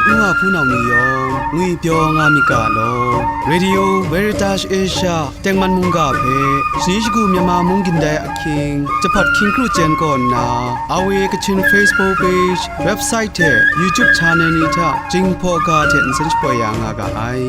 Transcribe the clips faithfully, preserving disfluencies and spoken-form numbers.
N wa hpunau ni yawng ngwipyaw nga myit ga law. Radio Veritas Asia tengman mungga hpe shani shagu Myanmar mung gindai ahkying, jahpat hkying kru chyen kaw nna, R V A Kachin Facebook page, website hte YouTube channel ni hta Jinghpaw ga hte nsen shapoi ya nga ga ai.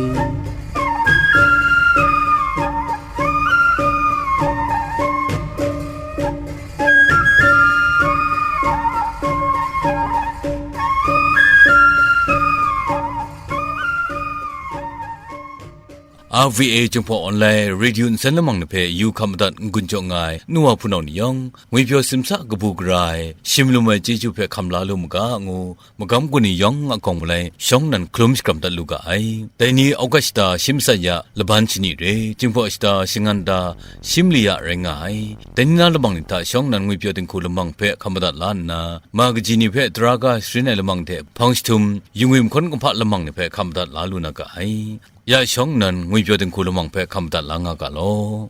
R V A Jinghpaw Online Radio nsen lamang ni hpe yu hkam madat n-gun jaw nga ai nu wa hpunau ni yawng, ngwipyaw simsa kabu gara ai, shim lum ai chyeju hpe hkam la lu mu ga ngu, magam gun ni yawng a gawng malai shawng nnan hkalum shakram dat lu ga ai. Dai ni August shata shi masat ya laban shani re, Jinghpaw shata shangan da shi mali ya rai nga ai. Dai ni na lamang ni hta shawng nnan ngwipyaw dinghku lamang hpe hkam madat la nna, ma kaji ni hpe tara ga sharin ai lamang hte hpang jahtum, yu ngwi mahkawn kumhpa lamang ni hpe hkam madat la lu na ga ai. Ya shawng nnan ngwipyaw dinghku lamang hpe hkam madat la nga ga law.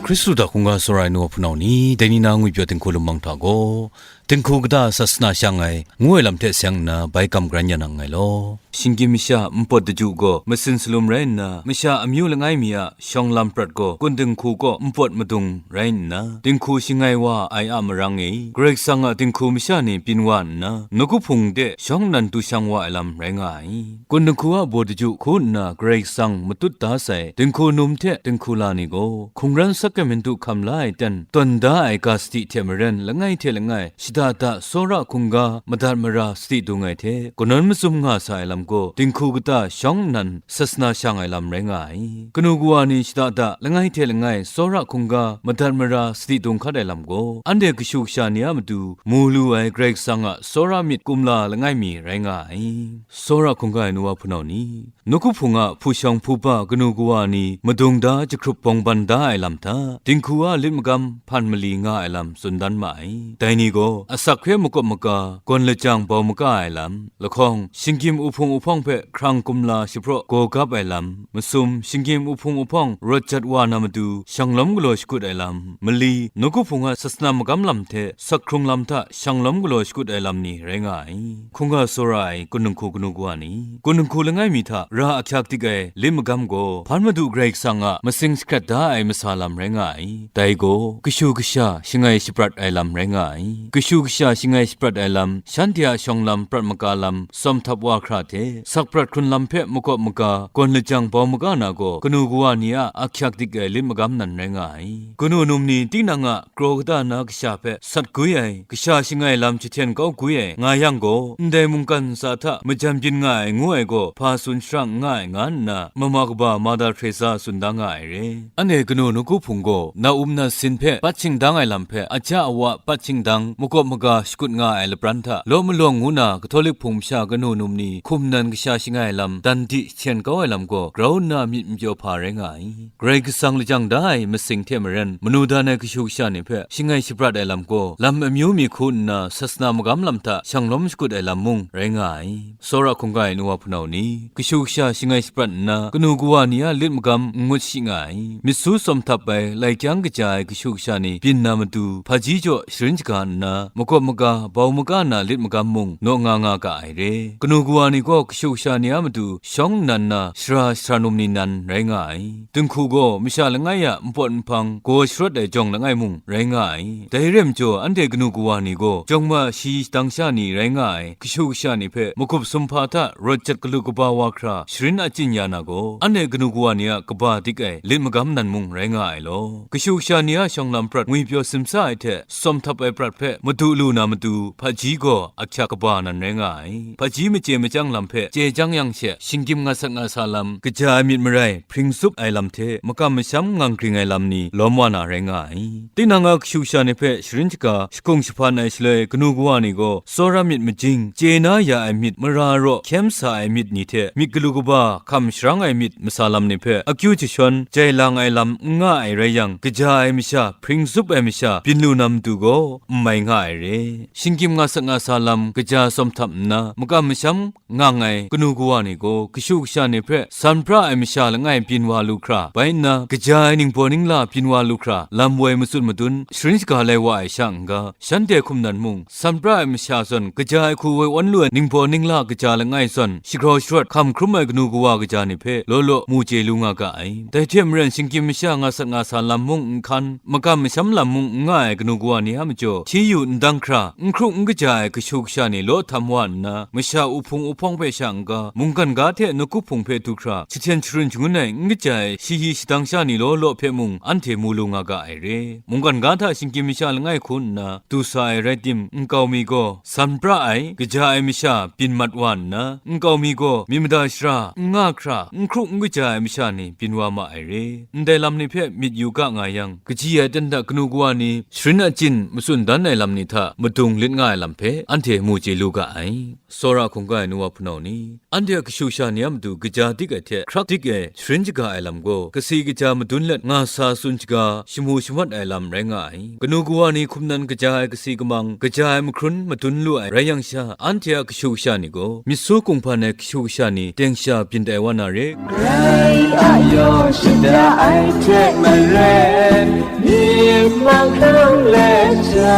Hkristu hta hkungga tsawra ai nu wa hpunau ni, dai ni na ngwipyaw dinghku lamang hta gaw, dinghku kata sasana shang ai, ngu ai lam hte seng nna bai kam garan ya na nngai law. Shinggyim masha npawt daju gaw masin salum rai nna, masha amyu langai mi a shawng lam prat gaw kun dinghku kaw npawt madung rai nna, dinghku shangai wa ai a marang e, Karai Kasang a dinghku masha ni byin wa nna, nawku hpung de shawng nnan du shang wa ai lam rai nga ai. Kun dinghku a baw daju hku nna Karai Kasang matut da sai dinghku num hte dinghku la ni gaw, hkungran sakya mung du hkam la ai ten tawn da ai ga sadi hte maren langai hte langai shada da tsawra hkungga madat mara sadi dung ai hte, kanawn mazum nga sa ai lam gaw, dinghku kata shawng nnan sasana shang ai lam rai nga ai. Kanu kawa ni shada da langai hte langai tsawra hkungga madat mara sadi dung hkat ai lam gaw, anhte kashu kasha ni a matu mu lu ai Karai Kasang a tsawra myit kumla langai mi rai nga ai. Tsawra hkungga ai nu wa hpunau ni, nawku hpung a hpu shawng hpu ba kanu kawa ni madung da jahkrup bawng ban da ai lam hta, dinghku a lit magam hpan mali nga ai lam tsun dan ma ai. Dai ni gaw, asak hpe makawp maga, gawn lajang bau maga ai lam, lahkawng, shinggyim uhpung uhpawng hpe hkrang kumla shapraw gaw gap ai lam, masum, shinggyim uhpung uhpawng rawt jat wa na matu, shang lawm galaw shakut ai lam, mali, nawku hpung a sasana magam lam hte sakhkrung lam hta shang lawm galaw shakut ai lam ni rai nga ai. Hkungga tsawra ai kun dinghku kanu kawa ni, kun dinghku langai mi hta ra ahkyak dik ai lit magam gaw, hpan madu Karai Kasang a masing shakrat da ai masa lam rai nga ai. Dai gaw, kashu kasha shangai shaprat ai lam rai nga ai. Kashu kasha shangai shaprat ai lam, shanhte a shawng lam prat maga lam, tsawm htap wa hkra hte, sak prat hkrun lam hpe makawp maga, gawn lajang bau maga na gaw, kanu kawa ni a ahkyak dik ai lit magam nan rai nga ai. Kanu num ni tinang a kraw kata na kasha hpe sat gwi ai, kasha shangai lam jahten kau gwi ai, nga yang gaw, ndai mungkan ntsa hta majan byin nga ai ngu ai gaw, hpa tsun shara n nga ai, nga nna, mama kaba Mother Teresa tsun da nga ai re. Anhte kanu nawku hpung gaw, na-um nasin hpe pat shingdang ai lam hpe, aja awa pat shingdang, makawp maga shakut nga ai lapran hta, law malawng ngu na Katolik hpung masha kanu num ni hkum nan kasha shangai ai lam dan di jahten kau ai lam gaw, grau nna myit mapyaw hpa rai nga ai. Karai Kasang lajang da ai masing hte maren, manu dan ai kashu kasha ni hpe shangai shaprat ai lam gaw, lam amyu mi hku nna sasana magam lam hta shang lawm shakut ai lam mung rai nga ai. Tsawra hkungga ai nu wa hpunau ni, kashu kasha shangai shaprat nna, kanu kawa ni a lit magam n ngut shi nga ai. Myit su tsawm htap ai, lai kyang kaja ai kashu kasha ni byin na matu, hpaji jaw sharin shaga nna, makawp maga, bau maga na lit magam mung naw nga nga ga ai re. Kanu kawa ni gaw kashu kasha ni a matu shawng nnan na, shara shara num ni nan rai nga ai. Dinghku gaw masha langai a npawt nhpang gaw sharawt ai jawng langai mung rai nga ai. Dai re majaw, anhte kanu kawa ni gaw jawng ma shi shadang sha ni rai nga ai, kashu kasha ni hpe magup sumhpa hta rawt jat galu kaba wa hkra sharin achyin ya na gaw, anhte kanu kawa ni a kaba dik ai lit magam nan mung rai nga ai law. Kashu kasha ni a shawng lam prat ngwipyaw simsa ai hte, tsawm htap ai prat hpe madu lu na matu, hpaji gaw ahkyak kaba nan rai nga ai. Hpaji machye machyang lam hpe chye chyang yang she, shinggyim nga sat nga sa lam, kaja ai myit marai, hpring tsup ai lam hte makam masham ngang gring ai lam ni lawm wa na rai nga ai. Tinang a kashu kasha ni hpe sharin shaga, shakung shahpan ai shaloi, kanu kawa ni gaw tsawra myit majing, chye na ya ai myit, mara raw hkyem sa ai myit ni hte myit galu kaba hkam sharang ai myit masa lam ni hpe akyu jashawn jai lang ai lam n nga ai rai yang, kaja ai masha, hpring zup ai masha byin lu na matu gaw n mai nga ai re. Shinggyim nga sat nga sa lam kaja tsawm htap nna, makam masham ngang ai kanu kawa ni gaw kashu kasha ni hpe san pra ai masha langai byin wa lu hkra, bai nna kaja ai ningbaw ningla byin wa lu hkra, lam woi matsun madun sharin shaga lai wa ai sha n-ga, shanhte hkum nan mung, san pra ai masha zawn kaja ai hku woi awn lu ai ningbaw ningla kaja langai zawn, shagrau sharawt hkam hkrum ai kanu kawa kaja ni hpe law law mu chye lu nga ga ai. Dai hte maren, shinggyim masha nga sat nga sa lam mung n hkan, makam masham lam mung n nga ai kanu kawa ni a majaw, hti yu n dang hkra, n hkruk n kaja ai kashu kasha ni law htam wa nna, masha uhpung uhpawng hpe sha n-ga, mungkan ga hte nawku hpung hpe du hkra, jahten sharun shangun ai n kaja ai shayi shadang sha ni law law hpe mung anhte mu lu nga ga ai re. Mungkan ga hta shinggyim masha langai hku nna du sa ai rai tim, nkau mi gaw san pra ai, kaja ai masha byin mat wa nna, nkau mi gaw myit mada shara, n nga hkra, n hkruk n kaja ai masha ni byin wa ma ai re. Ndai lam ni hpe myit yu ga nga yang, kaji ai ten hta kanu kawa ni sharin achyin matsun dan ai lam ni hta madung lit nga ai lam hpe anhte mu chye lu ga ai. Tsawra hkungga ai nu wa hpunau ni, anhte a kashu kasha ni a matu kaja dik ai hte hkrak dik ai sharin shaga ai lam gaw, kasi kaja madun let nga sa tsun shaga shamu shamat ai lam rai nga ai. Kanu kawa ni hkum nan kaja ai kasi kamang, kaja ai mahkrun madun lu ai rai yang sha, anhte a kashu kasha ni gaw, myit su kunghpan ai kashu kasha ni teng sha byin tai wa na re. Grai a yaw shada ai hte maren, myit mahkang let hta,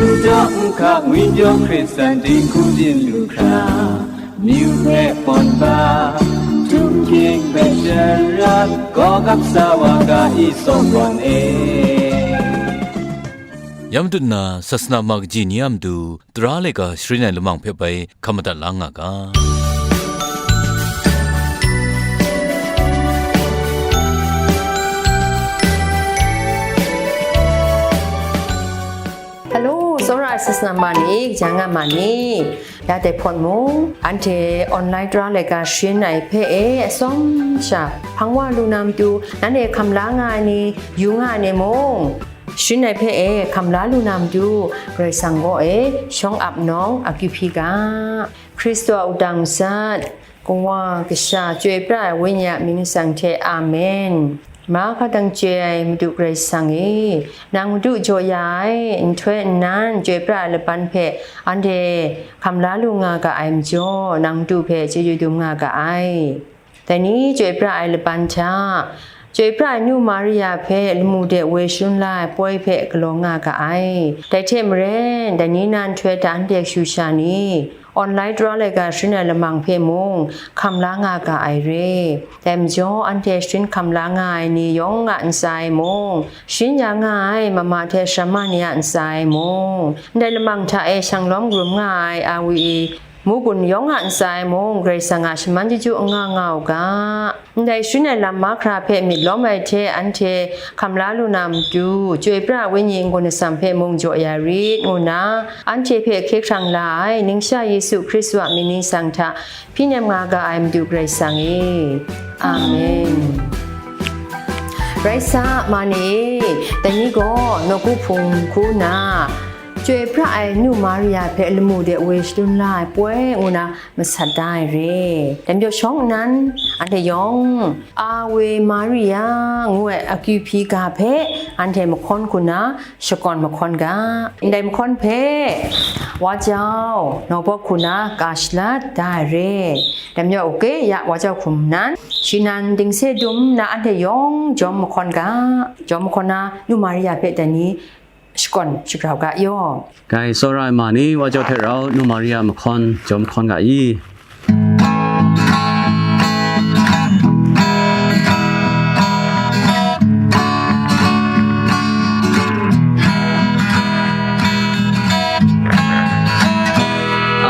n daw n hkak ngwipyaw Hkristan dinghku byin lu hkra, myu hpe pawn ba, htum hkying hpe sharat, gaw gap sa wa ga i, tsawm gawn e. Ya matut na, sasana ma kaji ni a matu, tara laika sharin ai lamang hpe bai hkam madat la nga ga. Hello, tsawra ai sasana ma ni, kaja nga ma ni? Ya dai hpawt mung, anhte online tara laika sharin ai hpe e atsawm sha hpang wa lu na matu, nanhte hkam la nga ai ni, yu nga ai ni mung, sharin ai hpe e hkam la lu na matu, Karai Kasang kaw e shawng ap nawng akyu hpyi ga. Hkristu a wudang masat, Kawa, Kasha, Chyoi pra ai Wenyi a mying nsang hte, Amen. Mahka dang chye ai Madu Karai Kasang e, nang madu jaw ya ai, nhtoi nnan chyoi pra ai laban hpe anhte hkam la lu nga ga ai majaw, nang madu hpe chyeju dum nga ga ai. Dai ni chyoi pra ai laban hta, chyoi pra ai nu Maria hpe lamu de woi shalun la ai poi hpe galaw nga ga ai. Dai hte maren, dai ni na nhtoi hta anhte kashu sha ni, online tara laika sharin ai lamang hpe mung hkam la nga ga ai re. Dai majaw, anhte sharin hkam la nga ai ni yawng a ntsa e mung, sharin ya nga ai mama hte sharama ni a ntsa e mung, ndai lamang hta e shanglawm karum nga ai awi i, mu gun yawng a ntsa e mung, Karai Kasang a shaman chyeju n nga nga u ga. Ndai sharin ai lam mahkra hpe myit lawm ai hte anhte hkam la lu na matu, chyoi pra ai wenyi n-gun atsam hpe mung jaw ya rit, ngu nna, anhte hpe hkye hkrang la ai Ningsha Yesu Hkristu a mying ningsang hta hpyi nem nga ga ai Madu Karai Kasang e. Amen. Rai sa, ma ni e, dai ni gaw nawku hpung hku nna, chyoi pra ai nu Maria hpe lamu de woi shalun la ai poi, ngu nna masat da ai re. Dai majaw shawng nnan, anhte yawng, Awe Maria ngu ai akyu hpyi ga hpe anhte mahkawn hku nna shakawn mahkawn ga. Ndai mahkawn hpe wa jau, nawbawk hku nna ka shalat da ai re. Dai majaw, uke ya wa jau hkum nnan, shi nan dingse dum nna anhte yawng jawm mahkawn ga. Jawm mahkawn na, nu Maria hpe dai ni shakawn shagrau ga yaw. Kai tsawra ai ma ni, wa jau hte rau nu Maria mahkawn jawm hkawn ga i?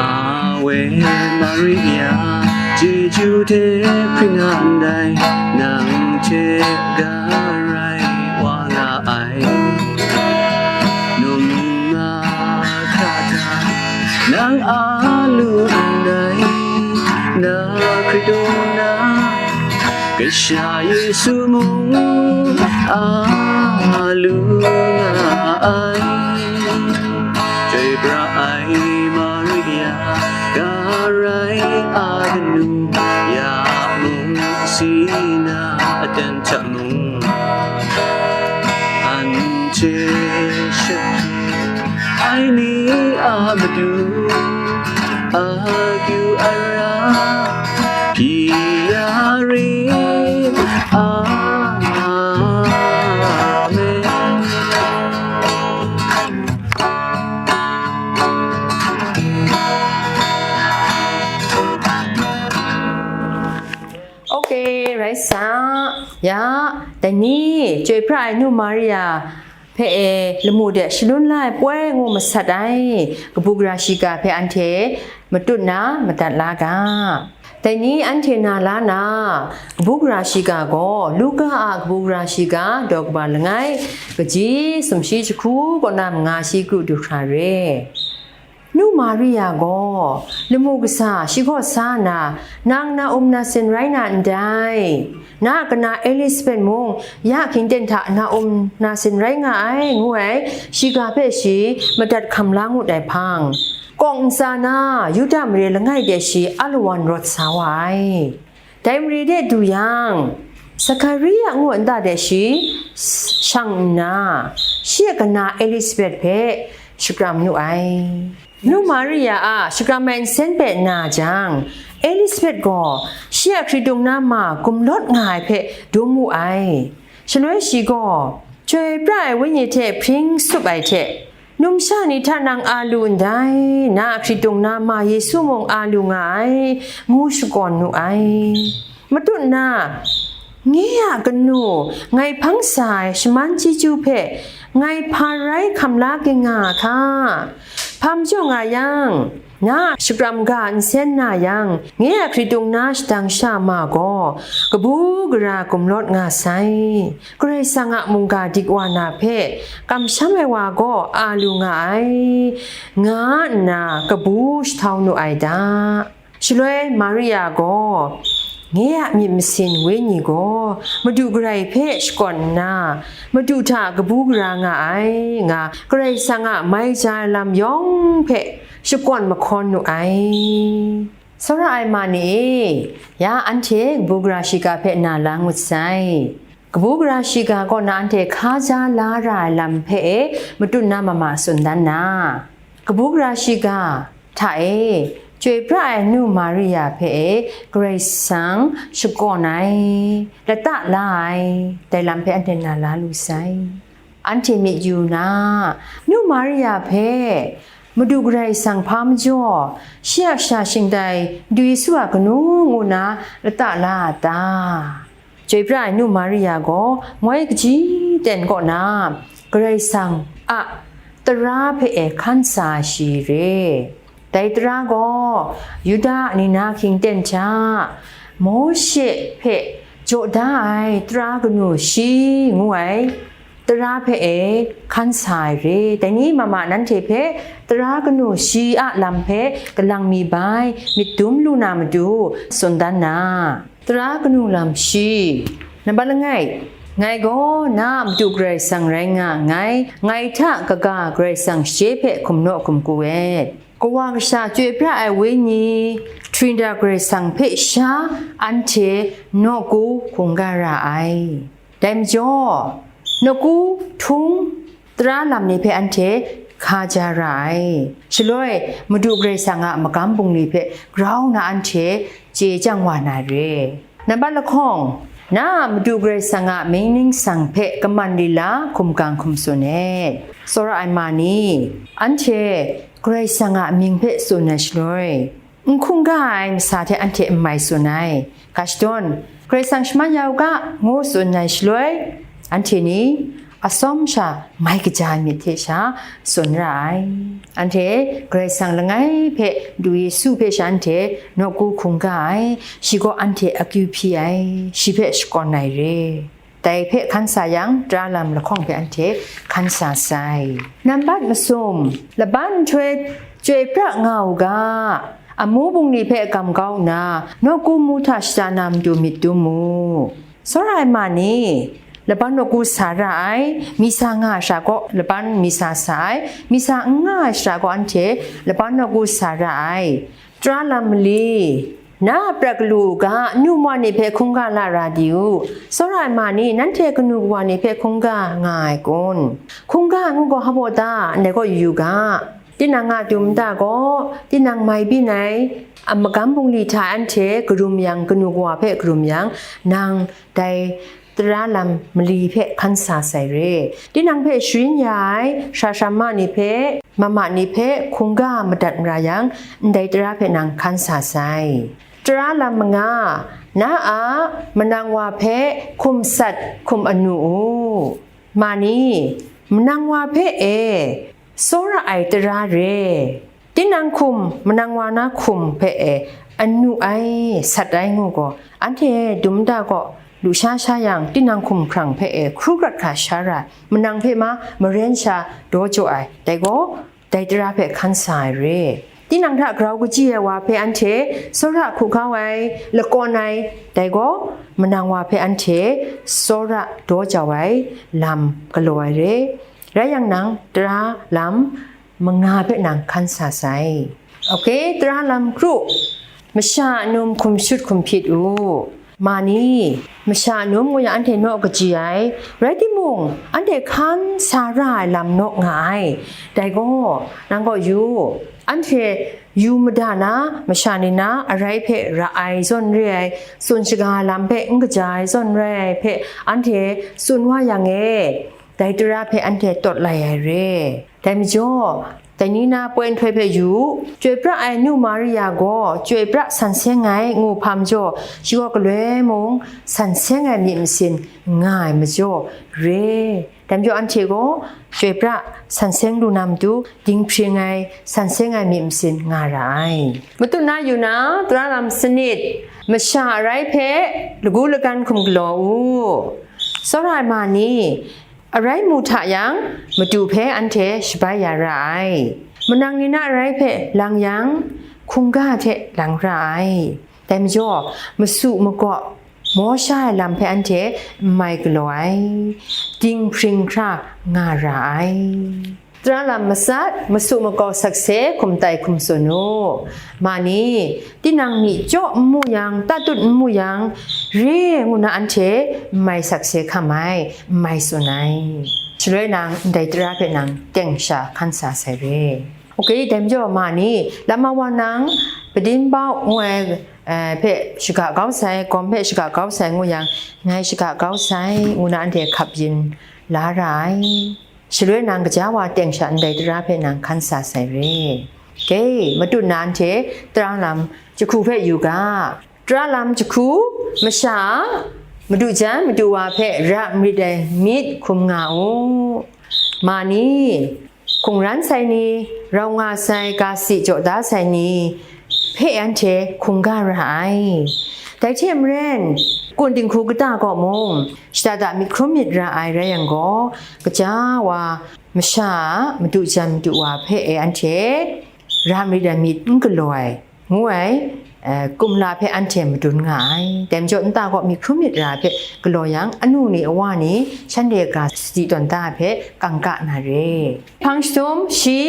Awe Maria, chyeju hte hpring nga ndai, nang hte ga rai wa nga ai. Num nga hkra hta, nang a lu ndai, na hkrit dum na, Kasha Yesu mung a lu nga ai. Chyoi pra ai Maria, ga rai a Na aten hta mung, anhte shut ai ni a matu, akyu ara, pyi ya ring. Amen. Okay, rai sa. Ya, dai ni, Chyoi pra ai Nu Maria hpe e lamu de shalun la ai poi ngu masat ai kabu gara shiga hpe anhte matut na madat la ga. Dai ni anhte na la na, kabu gara shiga gaw Luka a kabu gara shiga daw kaba langai, kaji sumshi jahku kaw na manga shi kru du hkra re. Nu Maria gaw, lamu kasa shi kaw sa nna, "Nang na um na sin rai na ndai? Na a kana Elisabet mung ya hkying ten hta na um na sin rai nga ai," ngu ai shiga hpe shi madat hkam la ngut ai hpang, kawk ntsa na Yuda mare langai de shi alawan rawt sa wa ai. Dai mare de du yang, Zakaria ngu nta de shi shang nna, shi a kana Elisabet hpe shakram nu ai. Nu Maria a shakram ai nsen hpe na jang, Elisabet gaw shi a hkritung na ma gumlawt nga ai hpe dum wu ai. Shaloi shi gaw, Chyoi pra ai Wenyi hte hpring sup ai hte, "Numsha ni hta nang a lu ndai, na a hkritung na ma Yesu mung a lu nga ai," ngu shakawn nu ai. Matut na, "Nye a kanu, ngai hpang sa ai shaman chyeju hpe ngai hpa rai hkam la ging nga a hka? Hpa majaw nga yang, na a shakram ga nsen na yang, nye a hkritung na shadang sha ma gaw, kabu gara gumlawt nga sai. Karai Kasang a mungga dik wa na hpe kamsham ai wa gaw a lu nga ai," nga nna kabu shahtau nu ai da. Shaloi Maria gaw, "Nye a myit masin Wenyi gaw Madu Karai hpe shakawn nna, Madu hta kabu gara nga ai," nga Karai Kasang a mai ja ai lam yawng hpe shakawn mahkawn nu ai. Tsawra ai ma ni e, ya anhte kabu gara shiga hpe na la ngut sai. Kabu gara shiga kaw na anhte hkaja la ra ai lam hpe e matut na mama tsun dan na, kabu gara shiga hta e Chyoi pra ai Nu Maria hpe e Karai Kasang shakawn ai, lata la ai, dai lam hpe anhte na la lu sai. Anhte myit yu na, Nu Maria hpe Madu Karai Kasang hpa majaw, shi a kasha shingtai Madu Yesu a kanu ngu na lata la a ta? Chyoi pra ai Nu Maria gaw moi kaji ten kaw na Karai Kasang a tara hpe e hkan sa ai shi re. Dai tara gaw Yuda a ni na hkying ten hta Mawshe hpe jaw da ai tara kanu shi ngu ai tara hpe e hkan sa ai re. Dai ni mama nanhte hpe tara kanu shi a lam hpe galang mi bai, myit dum lu na matu tsun dan na, tara kanu lam shi. Nambat langai, ngai gaw na a Madu Karai Kasang rai nga nngai, ngai hta kaga Karai Kasang shaje hpe hkum naw hkum ku et. Kawa Kasha Chyoi pra ai Wenyi, Trinita Karai Kasang hpe sha anhte nawku hkungga ra ai. Dai majaw, nawku htung tara lam ni hpe anhte hkaja ra ai. Shaloi, Madu Karai Kasang a magam bungli hpe grau na anhte chye chyang wa na re. Nambat lahkawng, na a Madu Karai Kasang a mying ningsang hpe kaman lila hkum gang hkum tsun et. Tsawra ai ma ni, anhte Karai Kasang a mying hpe tsun ai shaloi, n hkungga ai masa hte anhte n mai tsun ai. Ga shadawn, Karai Kasang shaman ya u ga, ngu tsun ai shaloi, anhte ni atsawm sha mai kaja ai myit hte sha tsun ra ai. Anhte Karai Kasang langai hpe Madu Yesu hpe sha anhte nawku hkungga ai, shi gaw anhte akyu hpyi ai, shi hpe shakawn ai re. Dai hpe hkan sa yang, tara lam lahkawng hpe anhte hkan sa sai. Nambat masum, laban nhtoi chyoi pra nga u ga, amu bungli hpe gam kau nna, nawku mu hta shada na matu myit dum mu. Tsawra ai ma ni, laban nawku sa ra ai, mi sa nga ai shara gaw laban mi sa sa ai, mi sa n nga ai shara gaw anhte laban nawku sa ra ai. Tara lam mali, Na a prat galu u ga, nu ma ni hpe hkungga la ra di u. Tsawra ai ma ni, nanhte kanu kawa ni hpe hkungga nga ai kun? Hkungga ngu gaw hpa baw ta, ndai gaw yu yu ga. Tinang a dum nta gaw, tinang mai byin ai a magam bungli hta anhte karum yang, kanu kawa hpe karum yang, nang dai tara lam mali hpe hkan sa sai re. Tinang hpe sharin ya ai shara shara ma ni hpe, mama ni hpe hkungga madat mara yang, ndai tara hpe nang hkan sa sai. Tara lam manga, na a manang wa hpe hkum sat hkum anu u. Ma ni, manang wa hpe e, tsawra ai tara re. Tinang hkum, manang wa na hkum hpe e, anu ai, sat ai ngu gaw, anhte dum nta gaw, lusha sha yang, tinang hkum hkrang hpe e, hkru hkrat hkra sha ra ai, manang hpe ma, maren sha daw jaw ai, dai gaw, dai tara hpe hkan sa ai re. Tinang hta grau kaji ai wa hpe anhte tsawra hku kau ai, lakawn ai, dai gaw, manang wa hpe anhte tsawra daw jau ai lam galaw ai re. Rai yang nang, tara lam manga hpe nang hkan sa sai. Ok, tara lam kru, masha a num hkum shut hkum hpyit u. Ma ni, masha a num ngu yang anhte naw kaji ai, rai timung, anhte hkan sa ra ai lam naw nga ai. Dai gaw, nang gaw yu, anhte yu mada na, masha ni na arai hpe ra ai zawn re ai, tsun shaga lam hpe n kaja ai zawn rai ai hpe, anhte tsun wa yang e, dai tara hpe anhte tawt lai ai re. Dai majaw, dai ni na poi nhtoi hpe yu u, chyoi pra ai nu Maria gaw chyoi pra san seng ai ngu hpa majaw, shi gaw galoi mung san seng ai myit masin nga ai majaw re. Dai majaw anhte gaw chyoi pra san seng lu na matu, dinghpring ai, san seng ai myit masin nga ra ai. Matut na yu na, tara lam sanit, masha arai hpe lagu lagan hkum galaw u. Tsawra ai ma ni, arai mu hta yang, madu hpe anhte shabai ya ra ai. Manang ni na arai hpe lang yang, hkungga hte lang ra ai. Dai majaw, masu makaw, maw sha ai lam hpe anhte n mai galaw ai. Dinghpring hkra nga ra ai. Tara lam masat, masu makaw sakse hkum tai hkum tsun u. Ma ni, tinang myi chyaw n mu yang, tatut n mu yang, re ngu na anhte n mai sakse hkam ai, n mai tsun ai. Shaloi nang ndai tara hpe nang teng sha hkan sa sai re. Ok, dai majaw ma ni, lama wa nang, padin bau ngu ai, eh, hpe shaga kau sai, gawm hpe shaga kau sai ngu yang, ngai shaga kau sai, ngu na anhte hkap yin la ra ai. Shaloi nang kaja wa teng sha ndai tara hpe nang hkan sa sai re. Ke, matut na anhte tara lam jahku hpe yu ga. Tara lam jahku, masha a madu jan madu wa hpe ra marit ai myit hkum nga u. Ma ni, hkungran sai ni, rau nga sai, ga si jaw da sai ni, hpe anhte hkungga ra ai. Dai hte maren, kun dinghku kata kaw mung, shada da myit hkrum myit ra ai rai yang gaw, kaja wa masha a madu jan madu wa hpe e anhte ra marit ai myit n galaw ai, ngu ai, eh, kumla hpe anhte madun nga ai. Dai majaw nta gaw myit hkrum myit ra ai hpe galaw yang, anu ni awa ni shanhte ga sadi tawn da ai hpe kangka na re. Hpang shatum shi,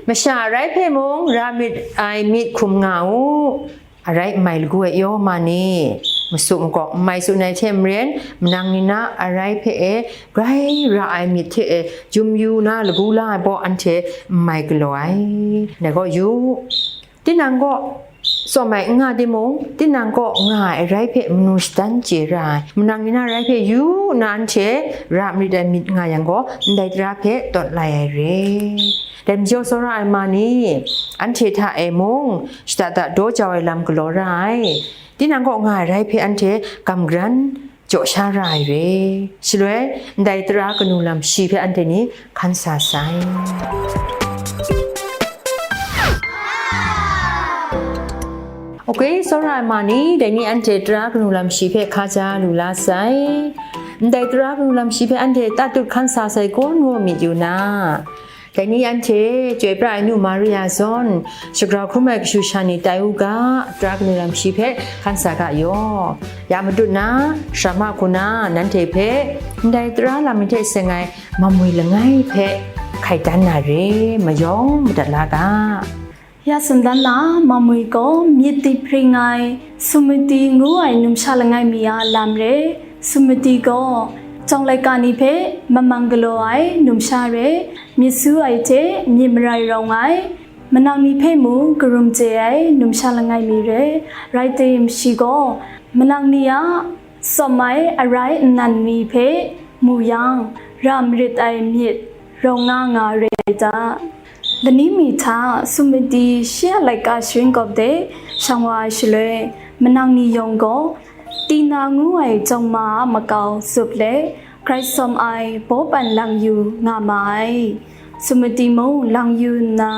masha arai hpe mung ra marit ai myit hkum nga u. Arai n mai lagu ai yaw ma ni, masu makaw n mai tsun ai hte maren, manang ni na arai hpe e grai ra ai myit hte e jum yu na lagu la ai baw anhte n mai galaw ai. Dai gaw yu, tinang gaw tsawm ai n nga timung, tinang kaw nga ai arai hpe manu shadan chye ra ai, manang ni na arai hpe yu nna anhte ra marit ai myit nga yang gaw, ndai tara hpe tawt lai ai re. Dai majaw tsawra ai ma ni, anhte hta e mung, shada da daw jau ai lam galaw ra ai. Tinang kaw nga ai arai hpe anhte gam garan jaw sha ra ai re. Shaloi, ndai tara kanu lam shi hpe anhte ni hkan sa sai. Ok, tsawra ai ma ni, dai ni anhte tara kanu lam shi hpe hkaja lu la sai. Ndai tara kanu lam shi hpe anhte tatut hkan sa sai kun ngu myit yu na. Dai ni anhte chyoi pra ai nu Maria zawn, shagrau hkrum ai kashu sha ni tai u ga, tara kanu lam shi hpe hkan sa ga yaw. Ya matut na, sara ma hku na, nanhte hpe, ndai tara lam ni hte seng ai mamwi langai hpe hkai dan na re, mayawng madat la ga. Ya tsun dan na, Mamwi gaw myit dip hpring ai, Sumati ngu ai numsha langai mi a lam re. Sumati gaw jawng laika ni hpe mamang galaw ai numsha re, myit su ai hte myit marai rawng ai, manang ni hpe mung karum chye ai numsha langai mi re. Rai tim, shi gaw manang ni a tsawm ai arai nnan ni hpe mu yang, ra marit ai myit rawng nga nga re ai ta. Lani mi hta Sumati shi a laika sharin kawp de shang wa ai shaloi, manang ni yawng gaw Tina ngu ai jawng ma a makau zup let, grai tsawm ai baw pan lang yu nga ma ai. Sumati mung lang yu nna,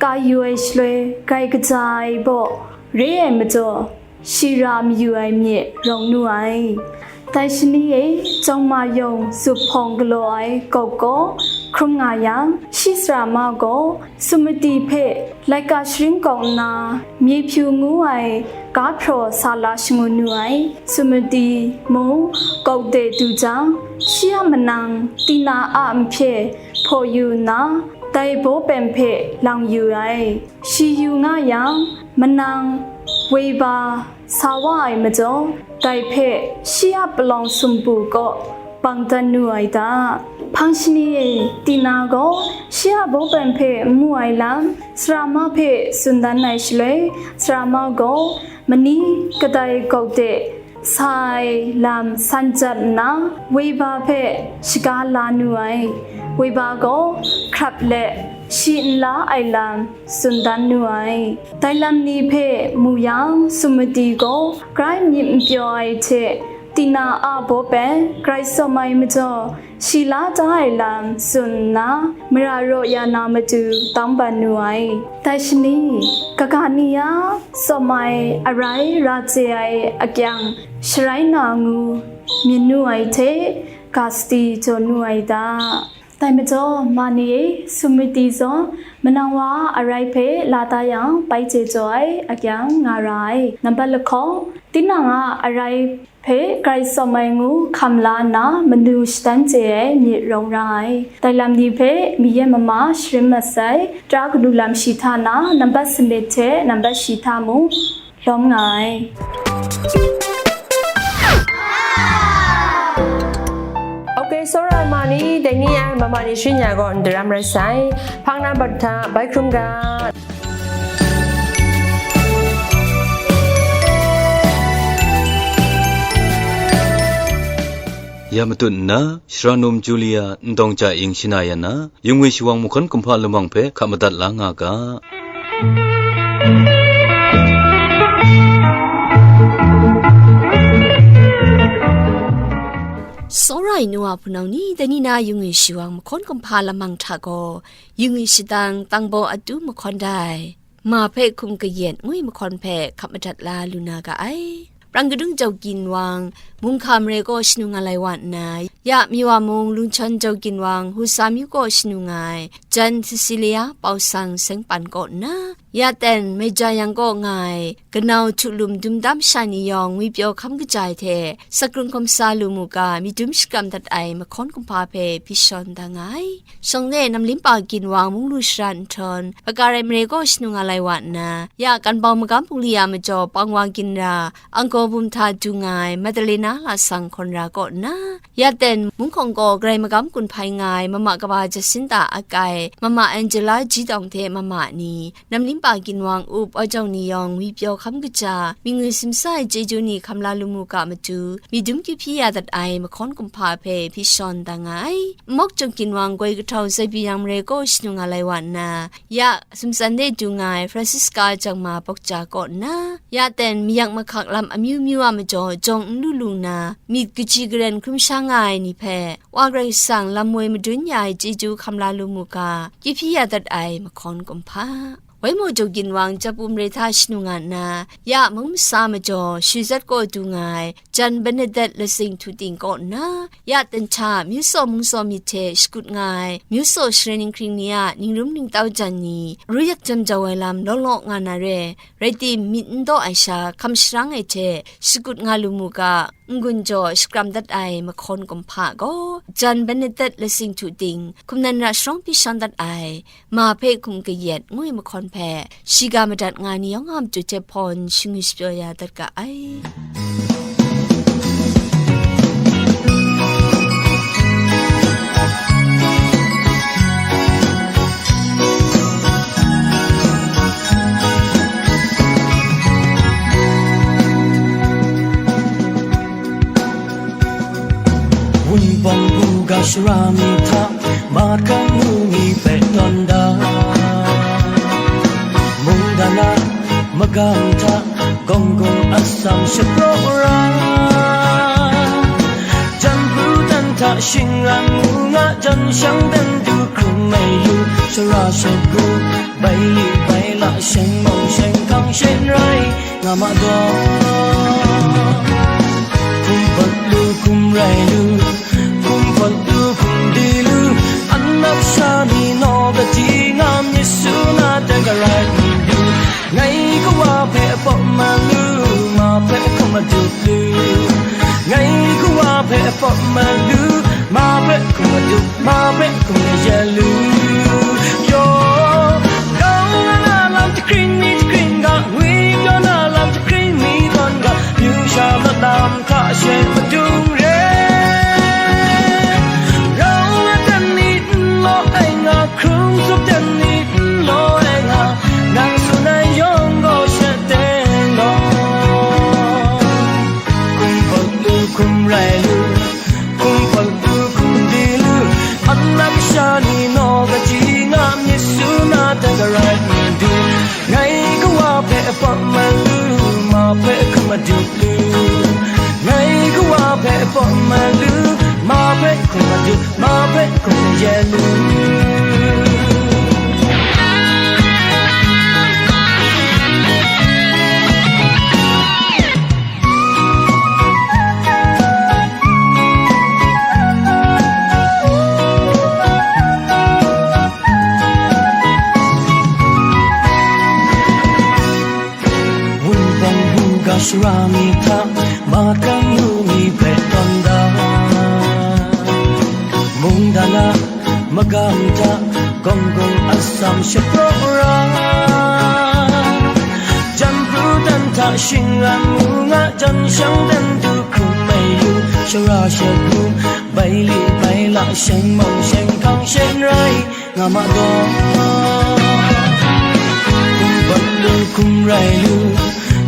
ka yu ai shaloi, grai kaja ai baw re ai majaw, shi ra mayu ai myit rawng nu ai. Dai shani e, jawng ma yawng zup hpawng galaw ai gawk gaw hkrum nga yang, shi sara ma gaw Sumati hpe laika sharin kawk nna, Myehpyu ngu ai ga hpraw sa la shangun nu ai. Sumati mung gawk de du jang, shi a manang Tina a nhpye hpaw yu nna, dai baw pen hpe lang yu ai. Shi yu nga yang, manang Weba sa wa ai majaw, dai hpe shi a palawng sumpu kaw bang dan nu ai ta. Hpang shani e, Tina gaw shi a baw pen hpe n mu ai lam, sara ma hpe tsun dan ai shaloi, sara ma gaw mani kadai gawk de sa ai lam san jat nna, Weba hpe shaga la nu ai. Weba gaw hkrap let shi n la ai lam tsun dan nu ai. Dai lam ni hpe mu yang, Sumati gaw grai myit n pyaw ai hte, Tina a baw pen grai tsawm ai majaw, shi la da ai lam tsun nna, mara raw ya na matu tawng ban nu ai. Dai shani, kaga ni a tsawm ai arai ra chye ai akyang sharai na ngu myit nu ai hte, ga sadi jaw nu ai ta. Dai majaw, ma ni e, Sumati zawn manang wa a arai hpe la da yang, bai chye jaw ai akyang nga ra ai. Nambat lahkawng, tinang a arai hpe grai tsawm ai ngu hkam la nna, manu shadan chye ai myit rawng ra ai. Dai lam ni hpe mi yan mama sharin mat sai, tara kanu lam shi hta na, nambat sanit hte nambat shi hta mung lawm nga ai. Ok, tsawra ai ma ni, dai ni ai mama ni sharin ya gaw n daram rai sai. Hpang na bat hta bai hkrum ga. Ya matut nna, Shara num Julia Ndawng Ja Ing shana ya na, Yungwi shawang mahkawn kumhpa lamang hpe hka madat la nga ga. Tsawra ai nu a hpunau ni, dai ni na Yungwi shawang mahkawn kumhpa lamang hta gaw, Yungwi shadang tangbaw atu mahkawn dai, ma hpe hkum kayen ngwi mahkawn hpe hkap madat la lu na ga ai. Prang kadung jau ginwang, Mungkam re kaw shanu nga lai wa nna, ya Miwa mung Lungchawn jau ginwang, Husa myu kaw shanu nga ai, jan Cecilia Pau Sang Seng Pan kaw nna, ya ten Meja Yang kaw nga ai, kanau htu lum dum dam sha ni yawng ngwi pyaw hkam kaja ai hte, sakrung hkawm sa lu mu ga, myit dum shakram dat ai mahkawn kumhpa hpe hpyi shawn da nga ai. Shawng e Namlimpa ginwang mung lu shara nhtawm, Pakar ai mare kaw shanu nga lai wa nna, ya Kanbau magam bungli a majaw pang wa ginra, Angkor bum hta du nga ai Madalena lasang hkawn ra kaw nna, ya ten Mungkhawng kaw Karai magam gun hpai nga ai Mama Kaba Jacinta akai, Mama Angela Jidawng hte mama ni, Namlimpa ginwang up Awjawng ni yawng ngwi pyaw hkam kaja, mi ngwi simsa ai chyeju ni hkam la lu mu ga matu, myit dum kyu hpyi ya dat ai mahkawn kumhpa hpe hpyi shawn da nga ai. Nmawk Jawng ginwang goi kahtau Zaibi Yang mare kaw shanu nga lai wa nna, ya Sumtsan de du nga ai Francisca Jangma Bawkja kaw nna, ya ten mayak mahkak lam amyu myu a majaw jawng n lu lu nna, myit kaji karen hkrum sha nga ai ni hpe, Wa Karai Kasang lam woi madun ya ai chyeju hkam la lu mu ga, kyu hpyi ya dat ai mahkawn kumhpa. Waimaw Jaw ginwang Jabum re hta shanu nga nna, ya mung masa majaw Shizat kaw du nga ai, jan Bernadette Lasing Htu Ting kaw nna, ya ten hta myu saw mung saw myit hte shakut nga ai, myu saw sharen ninghkring ni a ningrum ningtau jan ni, ru yak jam jau ai lam law law nga na re, rai tim, myit n daw ai sha hkam sharang ai hte shakut nga lu mu ga, n-gun jaw shakram dat ai mahkawn kumhpa gaw, jan Benedet lasing htu ting, hkum nan ra sharawng pyi shang dat ai, ma hpe hkum kayat ngu ai mahkawn hpe, shiga madat nga ai ni yawng a matu hte hpawn shingwi shapyaw ya dat ga ai. Wunpawng buga shara mi hta, Matkang nu mi hpe tawn da, mungdan a magam hta, gawng gawng atsam shapraw ra, jan pru dan hta shingran mu nga, jan shang dan du hkrum ai yu, shara shagu, bai li bai la, sheng mawng sheng hkang shen rai nga ma daw. Hkum pat lu, hkum rai lu, hkum pat lu, hkum di lu, anak sha ni naw kachyi nga myit su na, dan garai n du. Ngai kawa hpe pawp ma lu, ma hpe hkum madup lu. Ngai kawa hpe pawp ma lu, ma hpe hkum madup, ma hpe hkum maye lu. Yaw, grau na na lam jakring mi jakring ga, ngwi pyaw na lam jakring mi tawn ga, pyu sha mat lam hta she madung re. Grau na dan ni n law ai nga, hkrung zup dan ni n law ai nga, nang tsun ai yawng gaw she teng gaw. Hkum pat lu, hkum rai lu, hkum pat lu, hkum di lu, anak sha ni naw kachyi nga myit su na, dan garai n du. Ngai kawa hpe pawp ma lu, ma hpe hkum madup lu. Ngai kawa hpe pawp ma lu, ma hpe hkum madup, ma hpe hkum maye lu. Wunpawng buga shara mi hta, Matkang nu mi hpe tawn da, mungdan a magam hta, gawng gawng atsam shapraw ra, jan pru dan hta shingran mu nga, jan shang dan du hkrum ai yu, shara shagu, bai li bai la, sheng mawng sheng hkang shen rai nga ma daw. Hkum pat lu, hkum rai lu,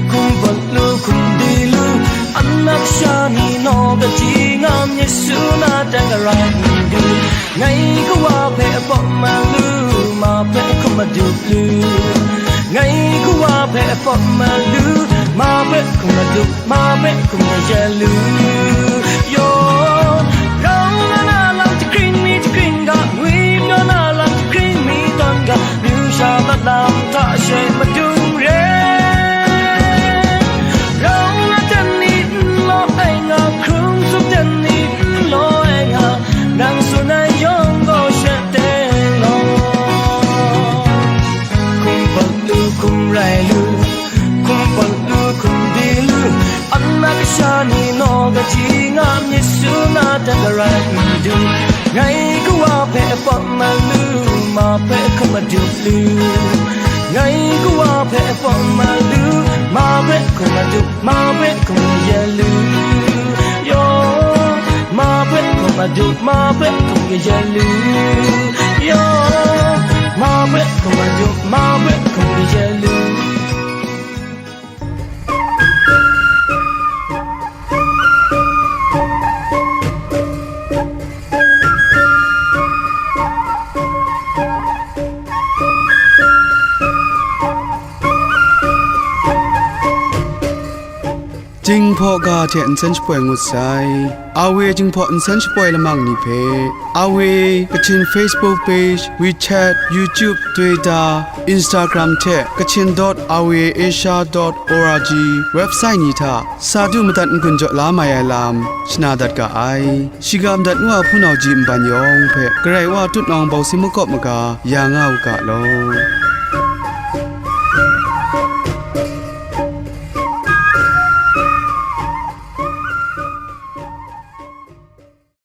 hkum pat lu, hkum di lu, anak sha ni naw kachyi nga myit su na, dan garai n du. Ngai kawa hpe pawp ma lu, ma hpe hkum madup lu. Ngai kawa hpe pawp ma lu, ma hpe hkum madup, ma hpe hkum maye lu. Yaw, grau na na lam jakring mi jakring ga, ngwi pyaw na lam jakring mi tawn ga, myu sha mat lam hta she madung re. Grau na dan ni n law ai nga, hkrung zup dan ni n law ai nga, nang tsun ai yawng gaw she teng law. Hkum pat lu, hkum rai lu, hkum pat lu, hkum di lu, anak sha ni naw kachyi nga myit su na, dan garai n du. Ngai kawa hpe pawp ma lu, ma hpe hkum madup lu. Ngai kawa hpe pawp ma lu, ma hpe hkum madup, ma hpe hkum ye lu. Yaw, ma hpe hkum madup, ma hpe hkum ye lu. Yaw, ma hpe hkum madup, ma hpe hkum ye lu. Jinghpaw ga hte nsen shapoi ngut sai. Awe Jinghpaw nsen shapoi lamang ni hpe, Awe Kachin Facebook page, WeChat, YouTube, Twitter, Instagram hte Kachin dot awe asia dot org website ni hta sa du madat n-gun jaw la mai ai lam shana dat ga ai. Shiga madat ngu a hpunau ji nban yawng hpe Karai Wa tutnawng bawsing makawp maga ya nga u ga law.